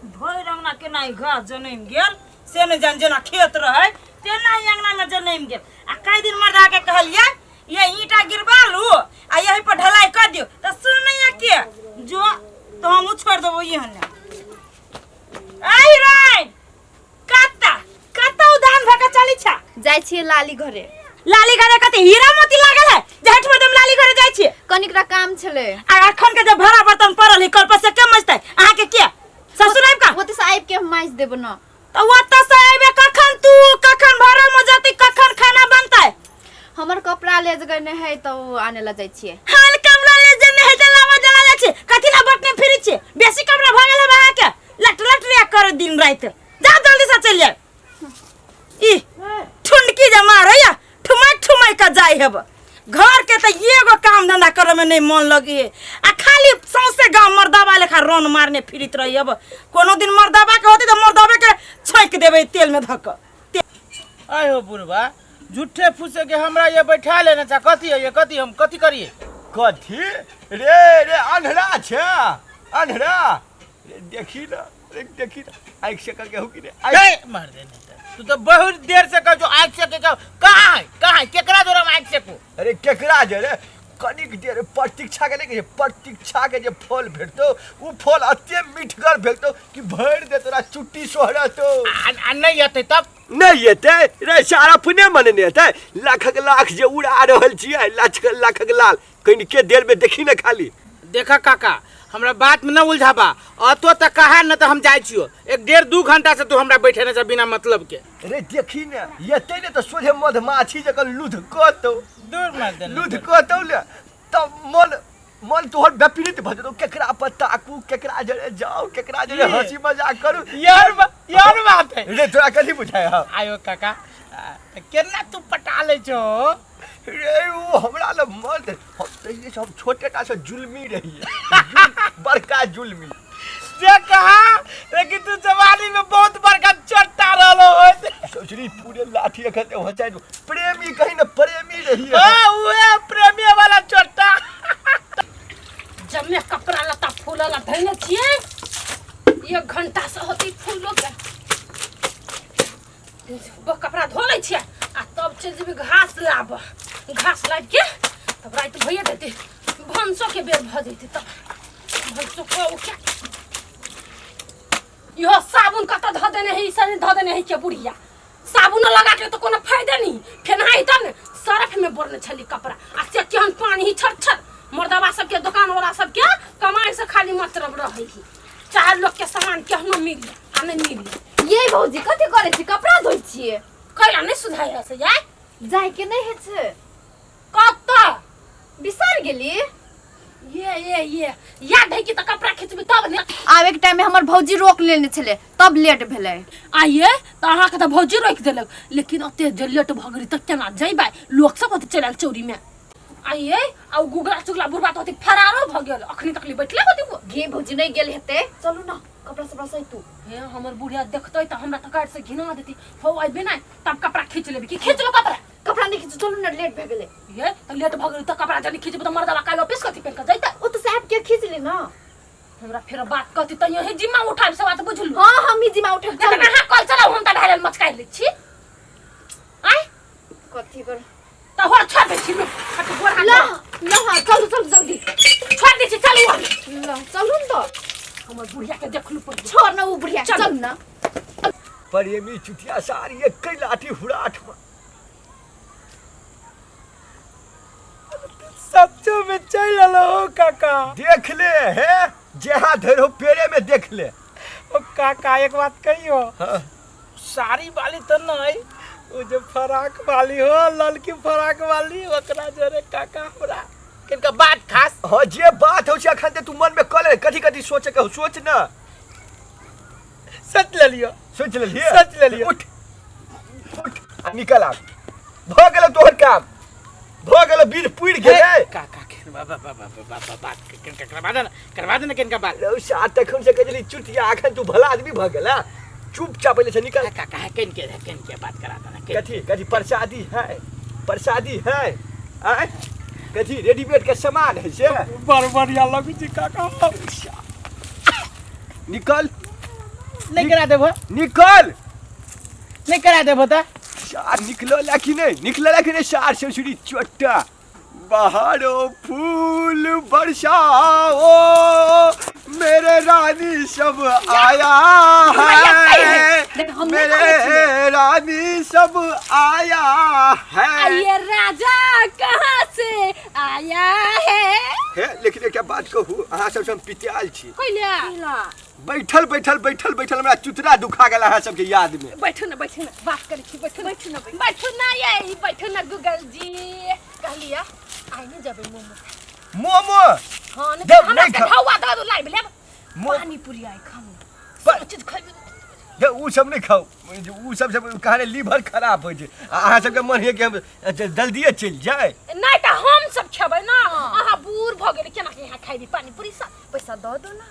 भरि अंगना केना ई घास जनमि गेल से नहि जानि, जेना खेत रहै तेना ई अंगनामे जनमि गेल। आ कई दिन मर्दा के कहलियै ये ईंटा गिरबा लू आ यही पर ढलाई कर दियौ, तऽ सुनैया के जो तो हमहूँ छोड़ि देबो एहने। आइ रे कत्ता कत्ता उदान भऽ के चली छा? जाइ छियै लाली घरे। लाली घरे कते हीरा मोती लागल है जे हटमे दम लाली घरे जाइ छियै? कनिकरा काम छलै। आ अखन के जे भरा बर्तन पड़ल है कल पर से के मजतै? अहाँ के के ससुर आबि का? ओतऽ से आबि के हम माजि देब न। तऽ ओतऽ से अयबे कखन तू? कखन भरा मजतै, कखन खाना बनतै? हमर कपड़ा ले जगह नहि है तऽ ओ आने ला जाइ छियै। हाल कमरा ले जे नहि है तऽ लावा जला जाइ छियै। कथी ला बटने फिरै छियै? बेसी कमरा भऽ गेल है अहाँ के, लट लट रे कर दिन राति। जा जल्दी से चलि जाए। ई ठुनकी जे मारैया ठुमक ठुमक के जाइ हेब। घर के तऽ एगो काम धंधा करे में नहीं मन लगे आ खाली सौंसे गांव मर्दाबा लेखा रन मारने फिरित रही हेब। कोनो दिन मर्दाबा के होती तऽ मर्दाबे के छौंक देबै तेल में धऽ कऽ। आय हो बुढ़बा, झूठे फूसे के हमरा ये बैठा लेने चा। कथी है ये? कथी हम कथी करिए? कथी रे? रे अन्हरा छै अन्हरा रे, देखी ना रे, देखी ना आँखि से करके हो कि रे आँखि। ए, मार दे नहीं तो। तू तो बहुत देर से कह जो आँख से के कहो। कहाँ है? कहाँ है? केकरा जोरा में आँख से को? अरे केकरा जरे कनिक देर प्रतीक्षा के नहीं, प्रतीक्षा के जे फल भेटतो उ फल अते मीठगर भेटतो कि भरि दे तोरा चुट्टी सोहरतो। आ नहीं एते तब? नहीं एते रे, सारा अपने मन नहीं एते। लाखक लाख जे उड़ा रहल छियै, लाखक लाखक लाल कनिके देर में देखी ने खाली। देखा काका, हमरा बात में न उलझाबा। अतो तक कहा न तो हम जाय छियो। एक डेढ़ दू घंटा से तू हमरा बैठे न जा बिना मतलब के। रे देखी ने एते ने तो सोझे मधमाछी जकर लुध कतौ। दूर मार देने। लुध कतौ ले तब मन मन तोहर विपरीत भऽ जेतौ। केकरा पर ताकू, केकरा जरे जाओ, केकरा जरे ये। हंसी मजाक करू। यार बात है रे तोरा कथी बुझाय है? आयो काका, त केना तू पटा ले छो रे? ओ हमरा लग मर्द हम तहिए से हम छोटे टा से जुल्मी रहिए, बड़का जुल्मी जे कहा, लेकिन तू जवानी में बहुत बड़का चट्टा रहलो होत। सोचरी पूरे लाठी अखन हो जाए प्रेमी कहीं ना प्रेमी रहिए। हां, उहे प्रेमी वाला चट्टा। जमे कपड़ा लत्ता फूलल धैने छियै, एक घंटा से होतै फूलो के। कपड़ा धो लै छियै आ तब चलि जेबै घास लाबऽ। घास लाबि के तब राति भइए जेतै, भनसो के बेर भऽ जेतै, तब भनसो कऽ उठे। इहो साबुन कतऽ धऽ देने है? ई सने धऽ देने है के बुढ़िया। साबुन लगा के तऽ कोनो फायदा नहीं, फेनाइ तब ने। सरफ में बोरने छली कपड़ा आ से केहन पानी ही छर छर। मर्दबा सबके दोकान वाला सबके कमाई से खाली मतलब रहै है, चाहे लोग के सामान केहनो मिले आ नहीं मिले। ये भौजी कथी करै छी? कपड़ा धोइ छियै। कैला नहीं सुधाइ है से यार? जाय के नहीं है छै। कतऽ? बिसर गेली? ये ये ये याद है कि तऽ कपड़ा खिचबी तब ने। आबे के टाइम में हमर भौजी रोक लेने छले तब लेट भेलै। आइए तऽ अहाँके तऽ भौजी रोकि देलक, लेकिन ओते जे लेट भऽ गेली तऽ केना जइबै? लोक सब ओते चलि आयल चौरी में। आइए आ उ गुगला चुगला बुढ़बा तऽ ओते फरारो भऽ गेल, अखनी तक ले बैठले होती वो। गे भौजी नहीं गेल हेतै, चलू ना कपड़ा सपड़ा सहितू। हे हमर बुढ़िया देखतै तऽ हमरा तऽ काटि से घिना देती। हो अइबे नहि तब कपड़ा खींच लेबी कि खींच लो कपड़ा? कपड़ा नहीं खींचू, चलू ना लेट भए गेलै। ये तऽ लेट भऽ गेलै तऽ कपड़ा जनी खींचबे तऽ मर्दबा काल्हि ऑफिस कथी पेन कऽ जैतै? ओ तऽ साहब के खींच ले ना। हमरा फेर बात कहती तऽ यही जिम्मा उठाबि से बात बुझलू। हाँ हम ही जिम्मा उठाबि। नहीं तऽ अहाँ कल चलाउ, हम तऽ भए मचकाइ लै छी। आय कथी कर तऽ होर छोड़ दै छी लो, हट गोर हाथ ल ल। हाँ चलू चलू जल्दी। छोड़ दै छी, चलू हम। ल चलू न तऽ। हमर बुढ़िया के देखलू पहिले। छोड़ न उ बुढ़िया, चलू। चल न। प्रेमी चुतिया सारी एक लाठी हुराठ में सच्चो में चल आलो हो काका। देख ले हे जहाँ धर हो पेड़े में देख ले। ओ काका एक बात कहियो? हाँ। साड़ी वाली तो नहीं, वो जो फराक वाली हो, ललकी फराक वाली, ओकरा जोरे काका हमरा किनका बात खास। हाँ जे बात हो छै अखन ते तू मन में कह ले, कथी कथी सोचे के हो सोच ना। सोच लेलियो। सोच लेलियो? सोच लेलियो। उठ उठ आ निकल आब, भऽ गेल तोहर काम, भऽ गेल बीर पुरि गेलै। काका के बाबा बाबा बाबा बात किनका करवा देना, करवा देना किनका बात। रौ सा तखन से कहली चुतिया, अखन तू भला आदमी भऽ गेला, चुपचाप पहिले से निकल। काका है किनके है किनके बात करा देना, किन- कथी कथी प्रसादी है, प्रसादी है आय कथी रेडीमेड के सामान है से। बड़ बढ़िया लगै छै काका। निकल। नहीं करा देबो। निकल। नहीं करा देबो त सार निकलो ला कि नहीं, निकलो ला कि नहीं सार ससुरी चोटा। बहारो फूल बरसाओ मेरे रानी सब आया है, मेरे रानी सब आया है। ये राजा कहाँ से आया है? हे लेकिन एकटा बात कहू, अहाँ सब हम पितियाल छी। कैला बैठल बैठल बैठल बैठल हमरा चुतरा दुखा गेल अहाँ सबके याद में। बैठू ना, बैठू ना, बात करै छी, बैठू ना, बैठू ना, बैठू ना, ये बैठू ना गूगल जी। कहलिया आइ नै जेबै मोमो। मोमो? हां, नै देब, हमरा नहि के खाउ। हवा दऽ दू लाइब लेब। पानी पूरी आइ खाउ। पर- सब चीज खैबै। जे उ सब नहि खाउ, उ सब सब कहने लीवर खराब होइ छै। आ अहाँ सबके मन होइए कि हम जल्दिए चलि जाय। नहि तऽ हम सब खेबै ना, अहाँ बूढ़ भऽ गेलै केना के यहाँ खैबी पानी पूरी सब? पैसा दऽ दू ना।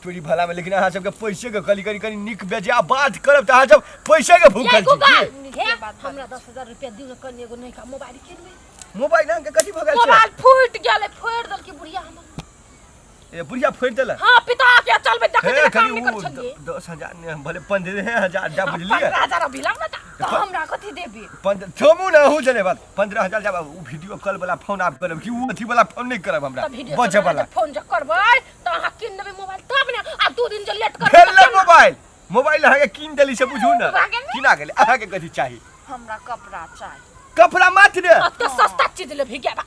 तोरी भला में, लेकिन अहाँ सबके पैसे के कली कनी कनी नीक बेजा बात करब तऽ अहाँ सब पैसे के भूखल ये छी। गूगल, नीक हे, बात बाजै हमरा 10,000 रुपया दियौ ने, कनी एगो नयका मोबाइल किनबै। मोबाइल अहाँके कथी भऽ गेल छै? मोबाइल फूटि गेलै, फोड़ि देलकै बुढ़िया हमर। ए बुढ़िया फोड़ि देलक? हाँ, पिता के चलबै देखै हे छलै काम कनी नहि उ करै छलियै। 10,000 नहि, भले 15,000 जा, बुझलियै? 15,000 अभी लाउ ने तऽ। तऽ हमरा कथी देबी? पंद्रह थमू ने अहूँ जने बात। 15,000 जाब उ वीडियो कॉल वाला फोन आब करब कि उ अथी वाला फोन नहि करब हमरा तऽ वीडियो बजे कॉल वाला फोन जे करबै तऽ अहाँ कीन देबै मोबाइल तब ने, आ 2 दिन जे लेट करबै भेल तऽ ने केना? मोबाइल, मोबाइल अहाँके कीन देली से बुझू ने, भऽ गेल ने? किना गेलै। अहाँके कथी चाही? हमरा कपड़ा चाही। कपड़ा मात्र? अते सस्ता चीज लेबही गे बा।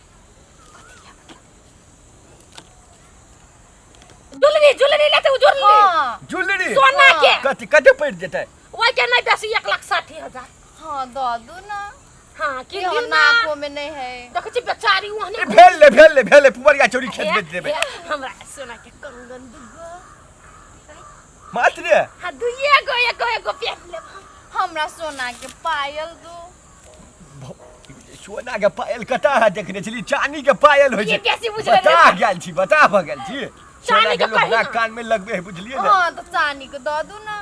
ज्वेलरी, ज्वेलरी लेते, ज्वेलरी। हाँ। ज्वेलरी? सोना के। कथी कते पड़ि जेतै? ओहि के नहि बेसी 1,60,000। हाँ, दऽ दू ना। हाँ, कीन इहो दियौ ना। नाको में नहीं है। देखै छी बेचारी ओहने ए, भेल ले, भेल ले, भेल ले, पुबरिया चोरी खेत बेच देबै। हे, हमरा सोना के कंगन दुगो। मात्र? हाँ, दुइए गो, एगो एगो पहिन लेब हम। हमरा सोना के पायल दू। सोना के पायल कतऽ अहाँ देखने छली? चानी के पायल होइ छै। ई बेसी बुझल रहै। बता गेल छी, बता भऽ गेल छी। सोना चानी के के लोक कही हमरा ना। कान में लगबे है, बुझलियै ने? हाँ, तऽ चानी के दऽ दू ना।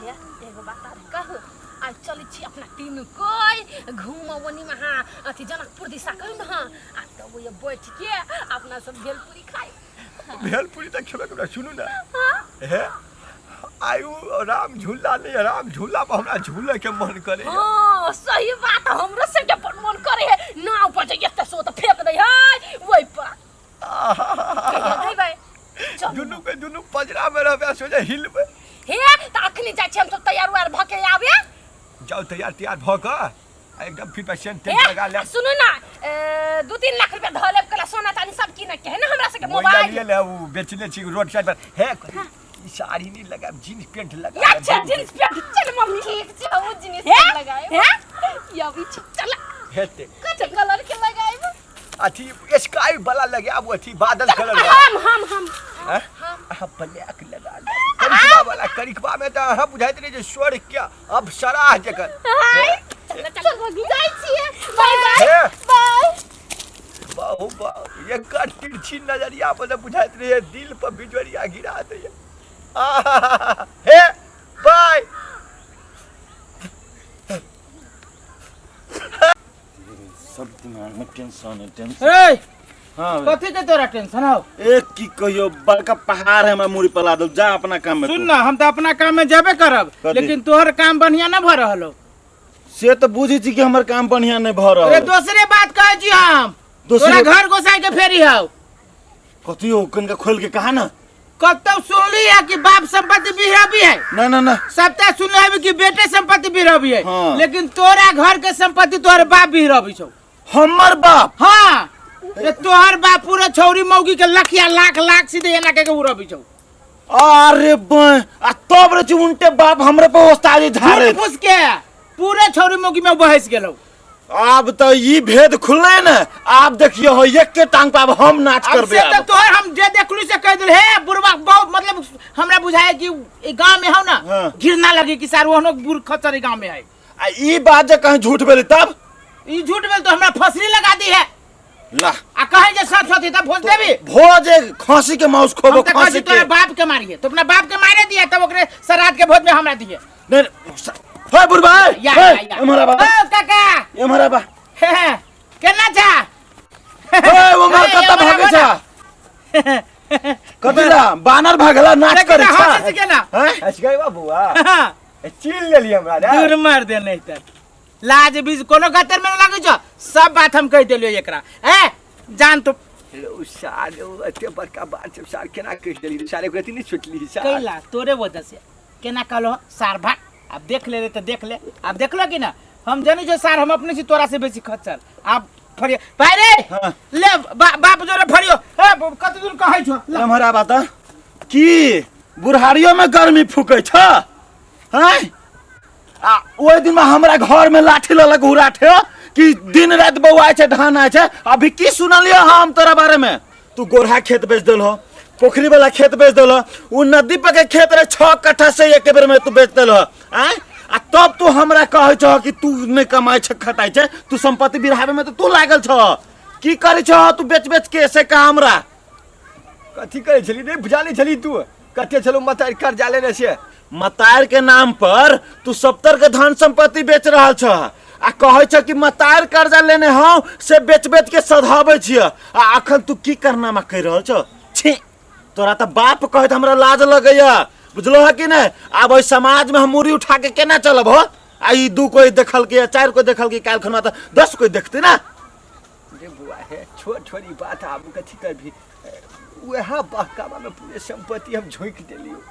हे, एगो बात आर कहू, आइ चलै छी अपना तीनू कोइ घूमब ओनी में, हाँ, अथी जनकपुर दिशा कहू ने, हाँ, आ तब ओए बैठ के अपना सब भेलपूरी खाइ। भेलपूरी तऽ खेबे करबै। सुनू ने, हे आयु राम झूला नहीं, राम झूला पर हमरा झूले के मन करे। हाँ, सही बात, हमरो सबके बड़ मन करे है। नाव पर जे एते सो तऽ फेंक दै है ओहि पर। कहिया जइबै? चलू। दुनू के दुनू पजरा में रहबे, सोचे हिलबे। हे, तऽ अखनी जाइ छी हम सब तैयार उयार भऽ के आबे। जाउ तैयार तैयार भऽ कऽ आ एकदम फिर पर सेंट तेंट हे, लगा लेब। सुनू ना, 2-3 लाख रुपया धऽ लेब, कला सोना चांदी सब कीनऽ के है ना हमरा सबके मोबाइल मोबाइल। लिए ले, उ बेचने छी रोड साइड पर। हे, ई साड़ी नहीं लगाब, जींस पेंट लगा या लेब। छै जींस पेंट, चल मम्मी। ठीक छै, उ जींस हे, पेंट लगायब। हे, या भी छै, चल। हेतै। कथी कलर के लगायब? अथी स्काई वाला लगाब, अथी बादल कलर वाला। हम हम हम हैं? अहाँ ब्लैक लगा लेब, करिकबा वाला। करिकबा में तऽ अहाँ बुझाइत रहै जे स्वर्ग के अप्सरा जकर। चल चल, जाइ छियै, बाय बाय। हे बाय। बहु बहु एकर तिरछी नजरिया पर तऽ बुझाइत रहै दिल पर बिजोरिया गिरा दैया। आहा, हे बाय। सब दिमाग में टेंशन है, टेंशन। ए हाँ बे। कथी के तोरा टेंशन हौ? ए की कहियो, बड़का पहाड़ है हमरा मुड़ी पर लादल, जा अपना काम में सुन तू। ना, हम तो अपना काम में जेबे करब, कथी? लेकिन तोहर काम बढ़िया ना भऽ रहल हो। से तो बुझै छी कि हमर काम बढ़िया नहीं भऽ रहल अरे है। दोसरे बात कहै छी हम, दोसरे- तोरा घर गोसाई के फेरी हौ। कथी हो, कनिका खोल के कहा ना। कतौ सुनली है कि बाप संपत्ति बिहरबी है? ना ना ना। सबटा सुनले हबी कि बेटे संपत्ति बिहरबी है। हाँ। लेकिन तोरा घर के संपत्ति तोहर बाप बिहरबी छौ। हमर बाप? हाँ, रे तोहर बाप पूरा छौरी मौगी के लखिया लाख लाख सीधे एना के उड़बी छौ। अरे बे, आ तब रे छी उनटे बाप हमरे पर ओस्तादी झाड़े। झूठ फूस के पूरे छौरी मौगी में बहस गेलौ। आब तो ई भेद खुलले ने, आब देखियो हो एक के टांग पर आब हम नाच अब करबे। से तो आब तोहर हम जे देखलू से कह दिल हे बुढ़वा बहुत, मतलब हमरा बुझाए कि ई गांव में हौ ना, हाँ। घृणा लगी कि सार ओहनो बुढ़ खच्चर ई गांव में है। आ ई बात जे कहीं झूठ भेलै तब? ई झूठ भेल तो हमरा फसरी लगा दी है। ला। आ कहे जे सच होती तब भोज देबी। भोज एक खसी के मांस खोबो, हम तो कहै खसी छी के। तोरा बाप के मारिए, तो अपना बाप के मारे दिया तब ओकरे श्राद्ध के भोज में हमरा दिए। नहीं, नहीं, हे बुढ़बा, हे, या, हे, या, या। एम्हर आबा। ओ काका। एम्हर आबा। हे, हे, केना छा? हे, ओम्हर हे, कतऽ एम्हर भागै आबा छा? ना। कथी ला बानर भगला नाच देख करे ना, छा हंसै छै केना? हैं? हँस गए बा बुआ ए, चील लेली हमरा रे दूर मार दे नहीं तर लाज बीज कोनो गतर में लागै छौ सब बात हम कहि देलियो एकरा ए जान तो लो सार लो एते बड़का बात सब सार केना कहि देली सारे ओकरा नहीं सोचली सार कैला तोरे वजह से केना कहलो सार भाग अब देख ले रे तो देख ले अब देख लो कि ना हम जानी जो सार हम अपने से तोरा से बेसी खच्चर अब फरियो भाई रे हाँ। ले बाप जोरे फरियो ए कत दूर कहै छो ला। हमरा बात की बुढ़ारियो में गर्मी फूकै छ हैं आ ओहि दिन में हमरा घर में लाठी ललक उड़ाठे कि दिन राति बौआइ छै धान आइ छै। अभी की सुनलियो हम तोरा बारे में? तू गोरहा खेत बेच देलहो, पोखरी वाला खेत बेच देलहो, उ नदी पे के खेत रहे 6 कट्ठा से एक बेर में तू बेच देलहो आँय। आ तब तू हमरा कहै छह कि तू नहि कमाइ छ खटाइ छै, तू संपत्ति बिरहाबे में तो तू लागल छह। की करै छह तू बेच बेच के से कहा हमरा? कथी करै छली नहीं बुझानै छली तू कते छलो मतार कर्जा लेने से? मतार के नाम पर तू सत्तर के धन संपत्ति बेच रहल छह आ कहै छ कि मतार कर्जा लेने हौ से बेच बेच के सधाबै छिय। आ अखन तू की करनामा कहि रहल छ? छी तोरा तऽ बाप कहैत हमरा लाज लगैया, बुझलो है कि नहीं? आब ओहि समाज में हम मूड़ी उठा के केना चलब हो? आ ई 2 कोई देखल के 4 कोई देखल के काल्हि खना तऽ 10 कोई देखते ना। रे बुआ हे छोड़ छोड़ ई बात, आब कथी करबी? वएह बहकावा में पूरे संपत्ति हम झोंकि देलियो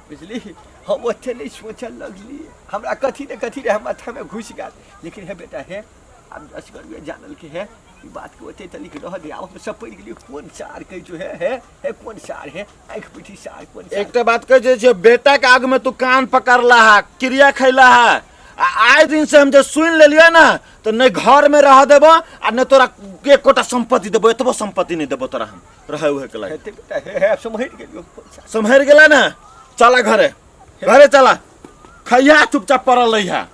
बुझली। हम ओते नहीं सोचल लगली, हमरा कथी ने कथी रहे माथा में घुसि गेल। लेकिन हे बेटा हे आब असगरुए जानल के हे ई बात के ओते तनिक रह दे। आब हम सब पड़ि गेलियो कोन सार कहै छौ हे हे हे कोन सार हे आँखि पिठी सार कोन सार? एकटा बात कहै छै बेटा के आग में तू कान पकड़ला है क्रिया खैला है। आ आइ दिन से हम जे सुनि लेलियै ना तो नहीं घर में रह देबो आ नहीं तोरा एकोटा संपत्ति देबो, एतबो संपत्ति नहीं देबो तोरा हम रहे उहे के लायक। हेते बेटा हे हे आब सम्हरि गेलियो कोन सार? सम्हरि गेला ना? चला घरे, घरे चला, खैया चुपचाप पड़ल रहिया।